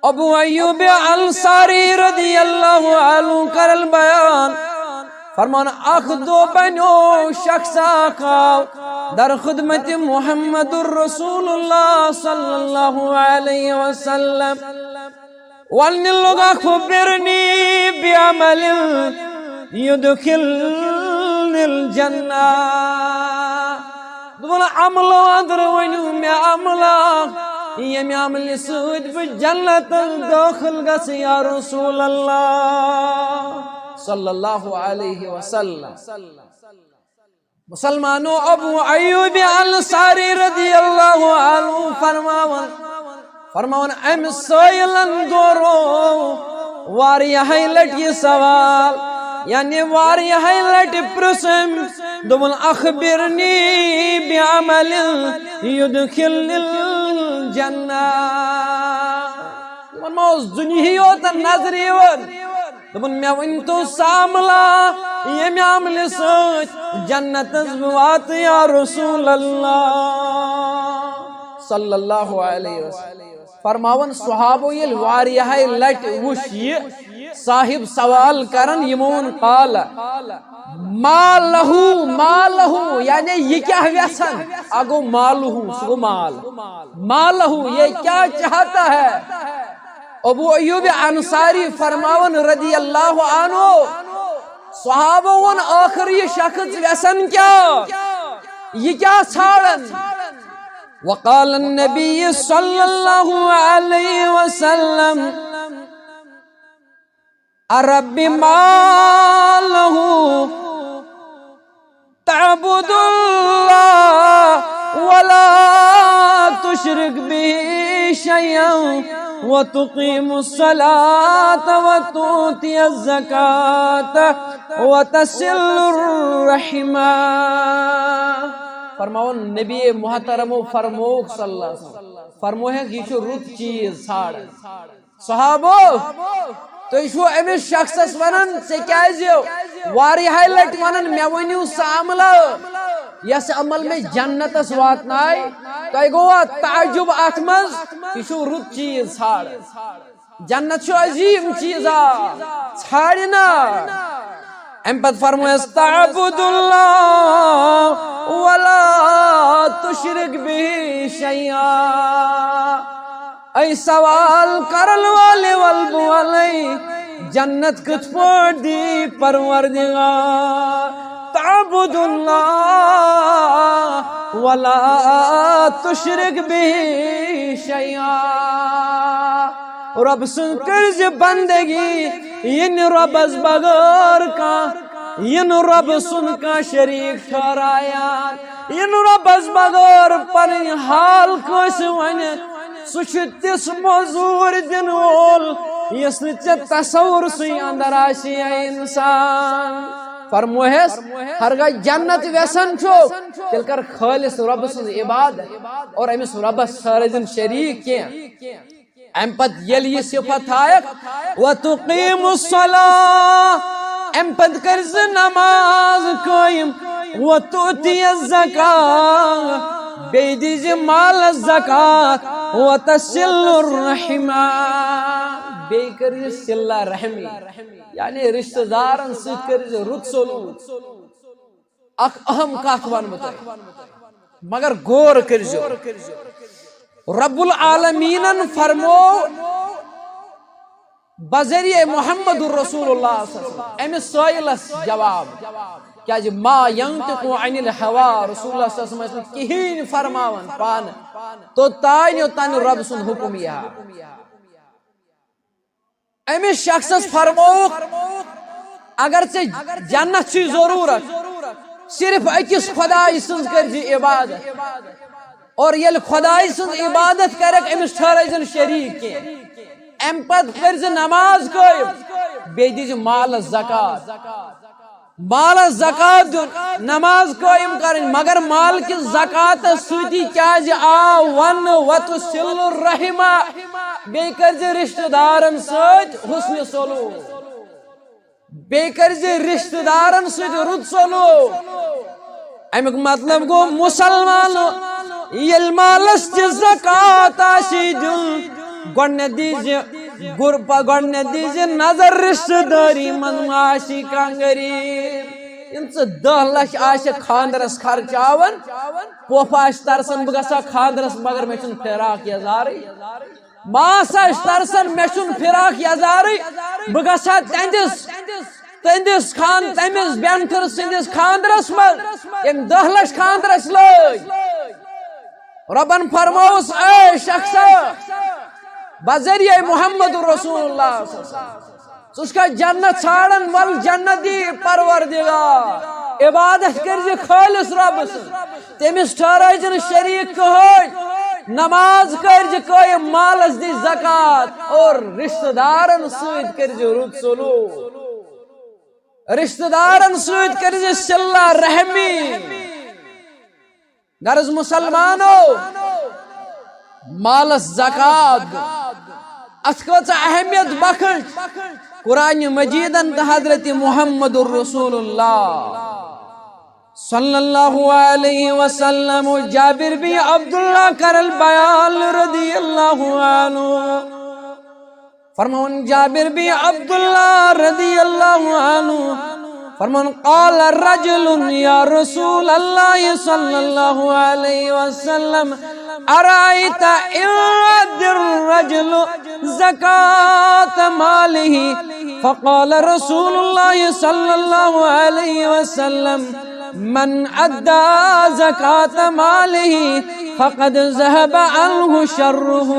ابو ایوب انصاری رضی اللہ عنہ کرن بیان، فرمان، اکھ دۄہ بنیو شخص اکھ آو در خدمت محمد رسول اللہ صلی اللہ علیہ وسلم۔ وننہِ لوٚگ، اخبرنی بعمل یدخلنی الجنہ۔ دوٚپُن، عملو اندر ؤنِو مےٚ عملہ، ییٚمہِ عملہِ سۭتۍ بہٕ جنتس دٲخل گژھٕ یا رسول اللہ صلی اللہ علیہ وسلم۔ مسلمانو، ابو ایوب انصاری رضی اللہ عنہ فرماون، فرماون، امہِ سٲیلن دورو واریاہے لٹہِ یہِ سوال، یعنی واریاہے لٹہِ پرژھم، دوٚپُن، اخبرنی بعمل یدخلنی الجنہ۔ یِمن ما اوس دُنیاہٕے یوت نظرِ یِوان۔ دوٚپُن، مےٚ ؤنۍ تو سُہ عملہ، ییٚمہِ عملہِ سۭتۍ جنتس بہٕ واتہٕ یا رسول اللہ صلی اللہ علیہ وسلم۔ فرماوان، صحابو ییٚلہِ واریاہے لٹہِ وُچھ یہِ صاحب سوال کران، یِمو ووٚن، قال، ما لہو، ما لہو، یعنی یہِ کیٛاہ یژھان؟ اکھ گوٚو ما لہو، سُہ گوٚو مال۔ ما لہو، یہ کیا چاہتا ہے؟ ابو ایوب انصاری فرماون رضی اللہ عنہ، صحابہ ووٚن، ٲخر یہِ شخص یژھان کیا؟ یہِ کیا ژھانڈان؟ وقال النبی صلی اللہ علیہ وسلم، رب ما له تعبد الله ولا تشرك به شيئا وتقيم الصلاة وتؤتي الزكاة وتصل الرحم۔ فرماون نبی محترم و فرموک صلی اللہ علیہ وسلم، فرموہکھ، یہِ چھُ رُت چیٖز ژھانڈان۔ صحابو، تُہۍ چھِو أمِس شخصس ونان، ژےٚ کیازِ واریاہے لٹہِ ونان، مےٚ ؤنِو سُہ عملہ، یس عمل مےٚ جنتس واتنایہِ؟ تۄہہِ گوٚوا تعجب اتھ منٛز؟ یہِ چھُ رُت چیٖز ژھانڈان۔ جنت چھُ عظیٖم چیٖزا، ژھانڈِ نا۔ امہِ پتہٕ فرمویس، تعبد اللہ ولا تشرک به شیئا۔ اے سوال کرن والے، ول بولے، جنت کتھ پٲٹھۍ دی پروردگار؟ تعبد اللہ ولا تشرک به شیئا۔ رب سٕنٛز کٔرزِ بندگی، یہِ نہٕ ربس بغٲر کانٛہہ، یہِ نہٕ رب سُنٛد کانٛہہ شریٖک ٹھہرایان، یہِ نہٕ ربس بغٲر پنٕنۍ حال کٲنٛسہِ ونہِ۔ سُہ چھُ تِژھ مٔزوٗرۍ دِنہٕ وول، یُس نہٕ ژےٚ تصورسٕے اندر آسہِ، اے انسان۔ فرموہس، ہرگاہ جنت ویژھان چھُ، تیٚلہِ کر خٲلص رۄبہٕ سٕنٛز عبادت اور أمِس رۄبس سٲرٕے دِن شریٖک کینٛہہ۔ امہِ پتہٕ ییٚلہِ یہِ صفت تھایکھ، وتقیم الصلاة، امہِ پتہٕ کٔرۍ زِ نماز قٲیِم، وتؤتی الزکاة، بیٚیہِ دیٖزِ مالس زکات، وتصل الرحمہ، بیٚیہِ کٔرۍ زِ صلہ رحمی، یعنی رشتہٕ دارن سۭتۍ کٔرۍ زِ رُت سلوک۔ اکھ اہم کتھ ونہٕ بہٕ تۄہہِ، مگر غور کٔرزیو۔ رب العالمینن فرمو بذریعہ محمد رسول اللہ صلی اللہ علیہ وسلم أمِس سٲیلس جواب، کیازِ ما ینطق عن الہوا، رسول اللہ صلی اللہ علیہ وسلم ٲسۍ نہٕ کِہیٖنۍ فرماوان پانہٕ، توٚتام یوٚتام نہٕ رب سُنٛد حکم یی ہا۔ أمِس شخصس فرمووُکھ، اگر ژےٚ جنت چھُے ضروٗرت، صرف أکِس خدایہِ سٕنٛز کٔرزِ عبادت، اور ییٚلہِ خدایہِ سٕنٛز عبادت کرکھ، أمِس ٹھہرٲیزِ نہٕ شریٖک کینٛہہ۔ امہِ پتہٕ کٔرزِ نماز قٲیِم، بیٚیہِ دیٖزِ مالس زکات۔ مالس زکات دیُن، نماز قٲیِم کرٕنۍ، مگر مال کِس زکاتس سۭتی کیازِ آو وننہٕ وتصل الرحمہ، بیٚیہِ کٔرزِ رشتہٕ دارن سۭتۍ حسن سلوک، بیٚیہِ کٔرزِ رشتہٕ دارن سۭتۍ رُت سلوک۔ امیُک مطلب گوٚو، مسلمان ییٚلہِ مالس تہِ زکات آسہِ دیُن، گۄڈٕنٮ۪تھ دیٖزِ غربت، گۄڈٕنٮ۪تھ دیٖزِ نظر رشتہٕ دٲری منٛز ما آسہِ کانٛہہ غریٖب۔ یِم ژٕ دَہ لَچھ آسہِ خانٛدرس خرچاوان، پوپھ آسہِ ترسان بہٕ گژھٕ ہا خانٛدرس، مگر مےٚ چھُنہٕ فراق یزارٕے۔ ماس آسہِ ترسان مےٚ چھُنہٕ فراق یزارٕے، بہٕ گژھٕ ہا تِہنٛدِس، تِہنٛدِس خان-، تٔمِس بینتھٕر سٕنٛدِس خانٛدرس منٛز، ییٚمۍ دَہ لَچھ خانٛدرس لٲگۍ۔ رۄبن فرمووُس، اے شخصا، بذریعہ محمد رسول اللہ صلی اللہ علیہ وسلم، ژٕ چھُکھا جنت ژھانڈان؟ ول جنت دی پروردگار، عبادت کٔرزِ خٲلص رۄبہٕ سٕنٛز، تٔمِس ٹھہرٲیزِ نہٕ شریٖک کٕہٕنۍ، نماز کٔرزِ قٲیِم، مالس دِ زکات اور رشتہٕ دارن سۭتۍ کٔرزِ رُت سلوک، رشتہٕ دارن سۭتۍ کٔرزِ صلہ رحمی۔ غرض مسلمانو، مالس زکات دیُن، اتھ کۭژاہ اہمیت بخش قرآن مجیدن تہٕ حضرت محمد رسول اللہ صلی اللہ علیہ وسلم۔ جابر بن عبداللہ کرن بیان رضی اللہ عنہ۔ فرماوان جابر بن عبداللہ رضی اللہ عنہ، فرماوان، قال رجل یا رسول اللہ صلی اللہ علیہ وسلم، ارأیت ان ادی الرجل زکاة ماله؟ فقال رسول اللہ صلی اللہ علیہ وسلم، من ادى زکاة ماله فقد ذهب عنه شره۔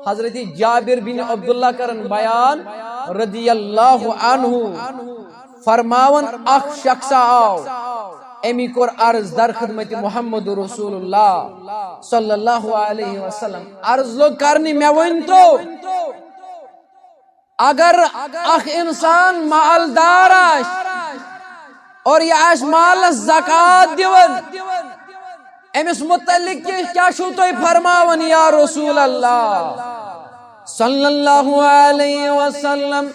حضرت جابر بن عبداللہ کرن بیان رضی اللہ عنہ، فرماوان، اکھ شخص آو، امی کوٚر عرض در خدمت محمد رسول اللہ صلی اللہ علیہ وسلم۔ عرض لوٚگ کرنہِ، مےٚ ؤنۍ تو، اگر اکھ انسان مالدار آسہِ اور یہِ آسہِ مالس زکات دِوان، أمِس متعلق کیٛاہ، کیٛاہ چھُو تُہۍ فرماوان یا رسول اللہ صلی اللہ علیہ وسلم؟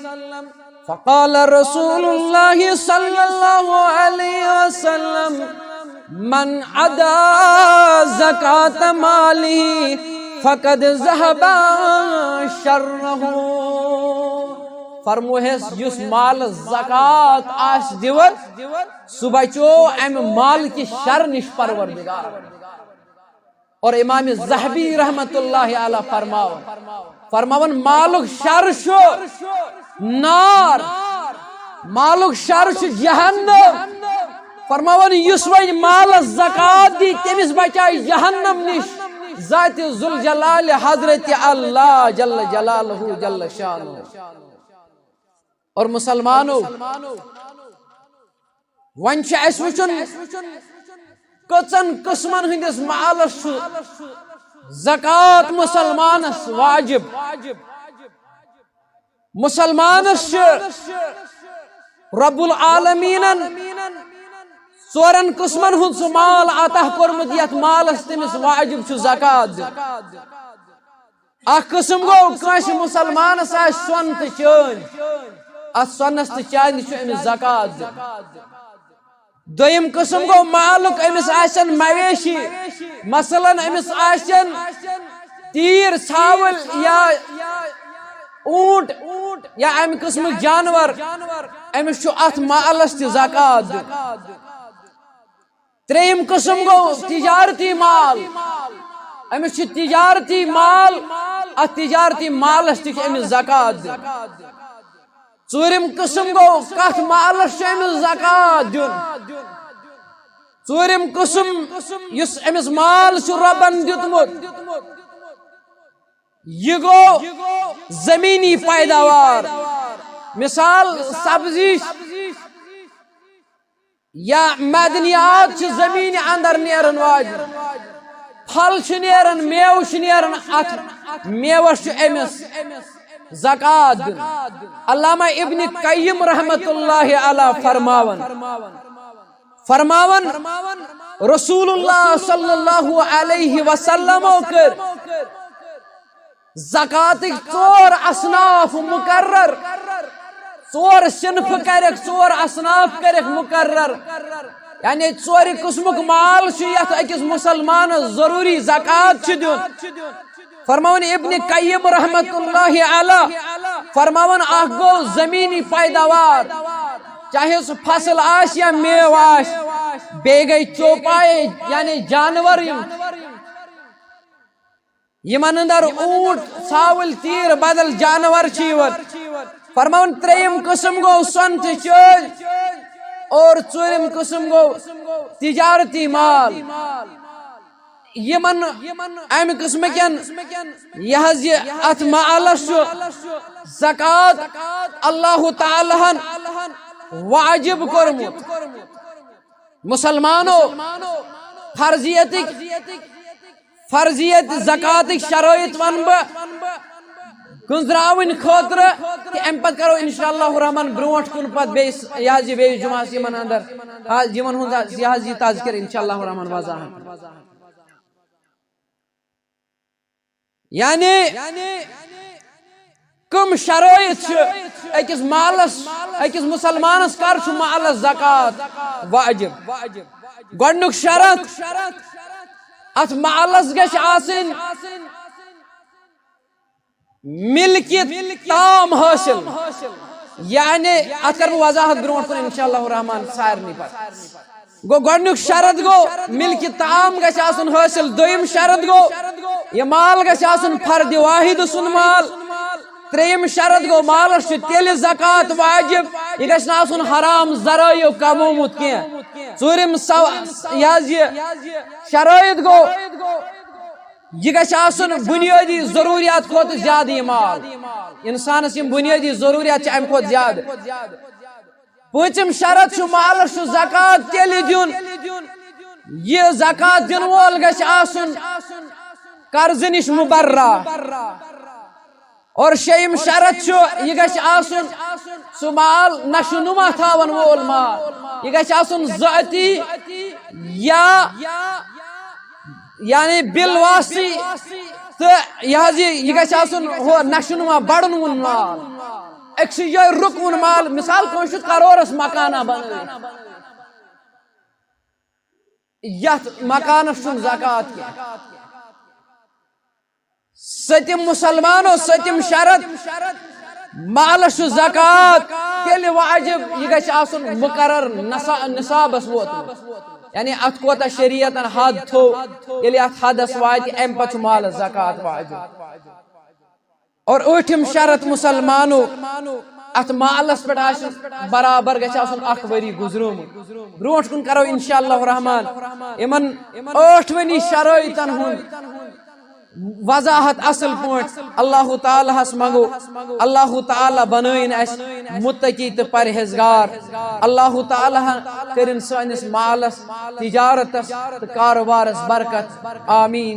فقال رسول اللہ صلی اللہ علیہ وسلم، من ادى زکاة ماله فقد ذهب شره۔ فرموہس، یُس مال زکوٰۃ آسہِ دِوان، سُہ بچو امہِ مال کہِ شر نِش پروردگار۔ اور امام ذہبی رحمت اللہ علیہ فرماوان، فرماوان، مالُک شر چھُ نار، مالُک شر چھُ جہنم۔ فرماوان، یُس وۄنۍ مالس زکوٰۃ دی، تٔمِس بچایہِ جہنم نِش ذات ذوالجلال حضرت اللہ جل جلالہ جل شانہ۔ اور مسلمانو، وۄنۍ چھُ اَسہِ وٕچھُن، کٔژن قٕسمن ہٕنٛدِس مالس چھُ زکوٰۃ مسلمانس واجب۔ مسلمانس چھُ رب العالمینن ژورن قٕسمن ہُنٛد سُہ مال عطا کوٚرمُت، یتھ مالس تٔمِس واجب چھُ زکوٰۃ دیُن۔ اکھ قٕسم گوٚو، کٲنٛسہِ مسلمانس آسہِ سۄن تہٕ چٲنۍ، اتھ سۄنس تہٕ چاندِ چھُ أمِس زکوٰۃ دیُن۔ دوٚیِم قٕسم گوٚو، مالُک أمِس آسن مویشی، مثلاً أمِس آسن تیٖر، ژھاوٕلۍ یا اوٗنٹ یا امہِ قٕسمٕکۍ جانور، أمِس چھُ اتھ مالس تہِ زکوٰۃ دیُن۔ ترٛیٚیِم قٕسم گوٚو تجارتی مال، أمِس چھُ تجارتی مال، اتھ تجارتی مالس تہِ چھُ أمِس زکوٰۃ دیُن۔ ژوٗرِم قٕسم گوٚو، کتھ مالس چھُ أمِس زکوٰۃ دیُن۔ ژوٗرِم قٕسم، یُس أمِس مال چھُ رۄبن دیُتمُت، یہِ گوٚو زٔمیٖنی پیداوار، مثال، سبزی یا معدنیات چھِ زٔمیٖنہِ اندر نیرن واجہِ، پھل چھِ نیران، میوٕ چھِ نیران، اتھ میوس چھُ أمِس زکوٰۃ دیُن۔ علامہ ابن قیم رحمت اللہ علیہ فرماوان، فرماوان، رسول اللہ صلی اللہ علیہ وسلمو کٔر زکاتٕکۍ ژور اصناف مقرر، ژور صنف کٔرِکھ، ژور اصناف کٔرِکھ مقرر۔ یعنی ژورِ قٕسمُک مال چھُ یتھ أکِس مسلمانس ضروٗری زکات چھُ دیُن۔ فرماوان ابن قیم رحمت اللہ علیہ، فرماوان، اکھ گوٚو زمینی پیداوار، چاہے سُہ فصل آسہِ یا میوٕ آسہِ، بیٚیہِ گٔے چوپایے، یعنی جانور یِم۔ یِمن اندر اوٗنٹ، ژھاوٕلۍ، تیٖر بدل جانور چھِ یِوان۔ فرماوان، ترٛیٚیِم قٕسم گوٚو سۄن تہٕ چٲنۍ، اور ژوٗرِم قٕسم گوٚو تجارتی مال۔ یِمن امہِ قٕسمہٕ کٮ۪ن، یہِ حظ یہِ اتھ مالس چھُ زکات اللہ تعالیٰ ہن واجب کوٚرمُت۔ مسلمانو، فرضیتٕکۍ، فرضیت زکاتٕکۍ شرٲیط ونہٕ بہٕ گٔنزراوٕنۍ خٲطرٕ، تہٕ امہِ پتہٕ کرو انشاءاللہ الرحمن برونٛٹھ کُن پتہٕ بیٚیِس، یہِ حظ یہِ بیٚیِس جمعس یِمن اندر، آ، یِمن ہُنٛد حظ، یہِ حظ یہِ تذکر انشاءاللہ الرحمن وضاحت۔ یعنی کم شرٲیط چھِ أکِس مالس، أکِس مسلمانس کر چھُ مالس زکات واجب؟ گۄڈنیُک شرط، اتھ مالس گژھِ آسٕنۍ ملکیت تام حٲصِل۔ یعنی اتھ کرٕ بہٕ وضاحت برونٛٹھ کُن انشاءاللہ الرحمن سارنٕے پتہٕ۔ گوٚو، گۄڈنیُک شرط گوٚو ملکیت تام گژھِ آسُن حٲصِل۔ دوٚیِم شرط گوٚو یہِ مال گژھِ آسُن فرد واحد سُنٛد مال۔ ترٛیٚیِم شرط گوٚو مالس چھُ تیٚلہِ زکات واجب، یہِ گژھِ نہٕ آسُن حرام ذرٲیو کمومُت کینٛہہ۔ ژوٗرِم سو-، یہِ حظ یہِ شرٲیط گوٚو، یہِ گژھِ آسُن بُنیٲدی ضروٗریات کھۄتہٕ زیادٕ یہِ مال۔ انسانس یِم بُنیٲدی ضروٗریات چھِ، امہِ کھۄتہٕ زیادٕ۔ پوٗنٛژِم شرط چھُ، مالس چھُ زکات تیٚلہِ دیُن، یہِ زکات دِنہٕ وول گژھِ آسُن قرضہٕ نِش مبرہ۔ اور شیٚیِم شرط چھُ، یہِ گژھِ آسُن سُہ مال نشو نما تھاون وول مال، یہِ گژھِ آسُن ذٲتی یا یعنی بالواسطہٕ، تہٕ یہِ حظ یہِ، یہِ گژھِ آسُن ہُہ نشو نما بڑن وُن مال، أکسٕے جایہِ رُکوُن مال۔ مثال، کٲنٛسہِ چھُ کرورس مکانہ بنٲوِتھ، یتھ مکانس چھُنہٕ زکات کینٛہہ۔ سٔتِم مسلمانو، سٔتِم شرط، مالس چھُ زکوٰۃ تیٚلہِ واجب، یہِ گژھِ آسُن مقرر نصا-، نصابس ووتمُت۔ یعنی اتھ کوتاہ شریعتن حد تھوو، ییٚلہِ اتھ حدس واتہِ، امہِ پتہٕ چھُ مالس زکوٰۃ واجب۔ اور ٲٹھِم شرط مسلمانو، اتھ مالس پٮ۪ٹھ آسہِ برابر، گژھِ آسُن اکھ ؤری گُزریومُت۔ برونٛٹھ کُن کرو انشاءاللہ الرحمن یِمن ٲٹھوٕنی شرٲیطن ہُنٛد وضاحت اصل پٲٹھۍ۔ اللہ تعالیٰ ہس منگو، اللہ تعالیٰ بنٲیِن اسہِ متقی تہٕ پرہیزگار۔ اللہ تعالیٰ کٔرِن سٲنِس مالس، تجارتس تہٕ کاروبارس برکت۔ آمین۔